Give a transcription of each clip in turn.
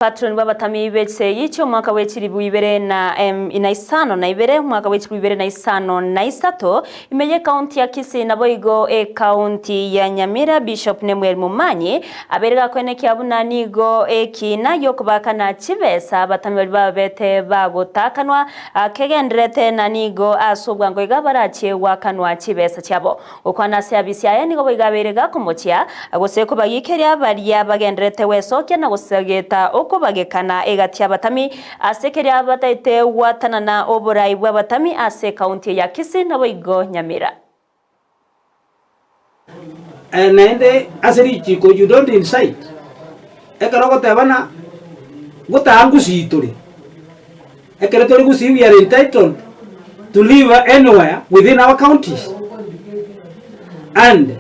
Patron bw'abatami be chisegi chi'omwaka bwe chilifu ibere na na isano na ibere, omwaka bwe chilifu ibere na isano na isato, ime y'ecounty ya Kisii naboigo ecounty ya Nyamira, Bishop Nemuel Momanyi abeire gakoenekia buna nigo ekiina gi'okobaakana chibesa abatami baria babete bagotaakanwa kegendererete na nigo ase obwango iga barachie goakanwa chibesa chiabo. Gokwana ase abisi aye nigo boigo abeire gakomochia, gose kobagikeria baria bagendererete gwesokia na gosegeta okobagekana egati y'abatami, ase keria bataete gwatanana oborai bw'abatami ase ekaunti ya Kisii naboigo Nyamira. Naende ase richiko you don't incite, ekero ogoteba ng'a gotaa ngusii tore, Ekero tore gusii we are entitled to live anywhere within our counties and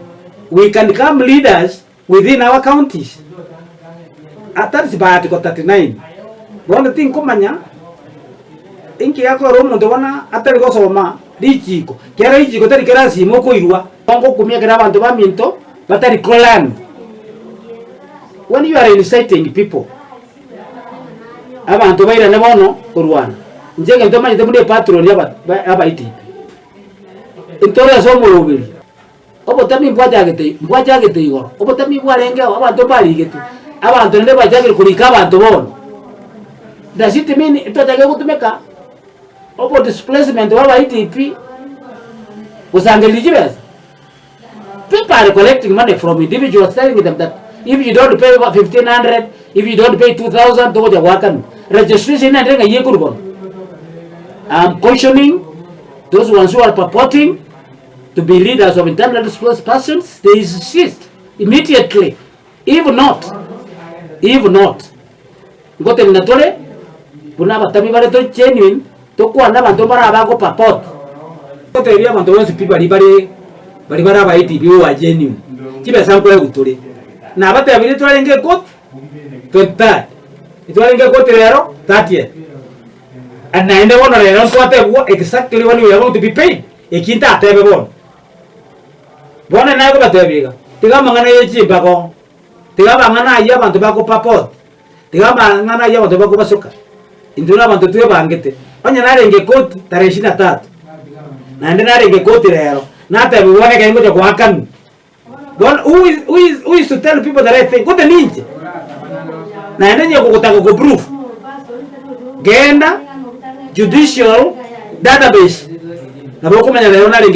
we can become leaders within our counties. That is by article 39. Bono tinkomanya inki gekogera omonto bono atari gosoma richiko, kera richiko tari kerasima okoirwa, ngokumia ekero abanto baminto batari ko learn. When you are inciting people. Abanto bairane bono korwana. Inche egento manyete buna epatroni y'Abaitipi, intore ase omoroberi, obotami mbwachagete mbwachagete igoro, obotami bwarengeo abanto mbarigetwe, abanto naende bachakire korika abanto bono. Does it mean twachakire gotumeka obo displacement bwa abaitipi gosangereria chibesa? People are collecting money from individuals telling them that if you don't pay 1500, if you don't pay 2000, togocha goakanwa. Registration naende ng'ai ekorwa bono? I'm cautioning those ones who are purporting to be leaders of internally displaced persons, they insist immediately. If not, if not, ngotenena tore buna abatami bare to genuine, tokwane abanto mbare abagopapot. Gotebia abanto bonsi pi baria bare baria bare abaiti pi who are genuine, chibesa nkoegwa tore. Nabatebirie twarenge ekoti 23rd, etwarenge ekoti rero 30th, and naende bono rero ntwatebigwa exactly when we are going to be paid, eki ntatebe bono. Bono naye kobatebia iga, Tiga amang'ana ye chimbago, tiga amang'ana ayio abanto bagopapot, tiga amang'ana ayio abanto bakobasoka. Intwe nabanto twebangete. Onye narenge koti tarehe ishirini na tatu, naende narenge koti rero, natebigwa bono ekero ngocha goakanwa. Bono who is, who is, who is to tell people the right thing? Gose ninche? Naende onye gogotaka go proof, genda judicial database, nabo okomanya rero narenge.